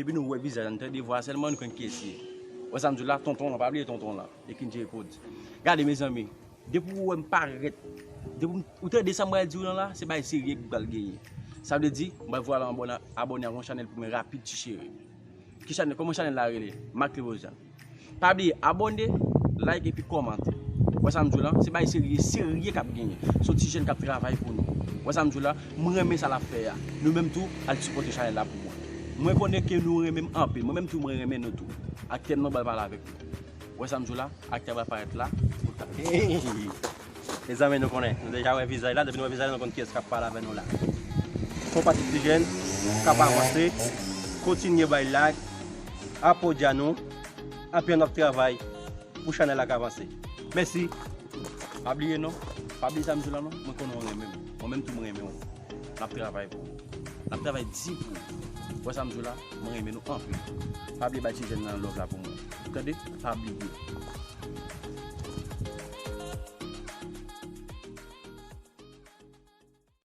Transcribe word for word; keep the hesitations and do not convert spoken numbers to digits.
Epi nou wè vizaj la, nou tande vwa sèlman, nou konn kiyès li ye. Wè sa m di w la, tonton lan, pa bliye tonton lan, e King J Records. Gade, mezanmi, depi w wè m parèt, depi w tande sa m pral di w lan la, se bagay serye ki pral genyen. Sa vle di, m pral voye w al abòne, abòne ak yon chanèl pou mwen rapid, ti cheri. Ki chanèl? Kòman chanèl la rele? Marc Levozian. Pa bliye abòne, like epi kòmante. Wè sa m di w la? Se bagay serye, serye k ap genyen. Se yon ti jèn k ap travay pou nou. Wè sa m di w la? Mwen renmen sa l ap fè a. Nou menm tou, al sipòte chanèl la pou mwen. Mwen konnen ke nou renmen m anpil. Mwen menm tou, mwen renmen nou tou. Aktè m nan pral pale avèk nou. Wè sa m di w la? Aktè a pral parèt la. Pou ta- Hey! Mezanmi, nou konnen. Nou deja wè vizaj la. Depi nou wè vizaj la, nou konn kiyès k ap pale avè nou la. Fon pati ti jèn k ap avanse. Kontinye bay like. Apodya nou. Apre n ap travay pou chanèl la ka avanse. Mèsi. Pa bliye non. Pa bliye sa m di w la non. Mwen konnen w renmen m. Mwen menm tou mwen renmen w. N ap travay pou ou. N ap travay di pou ou. Wè sa m di w la? Mwen renmen nou anpil. Pa bliye bay ti jèn nan love la pou mwen. Ou tande? Pa bliye.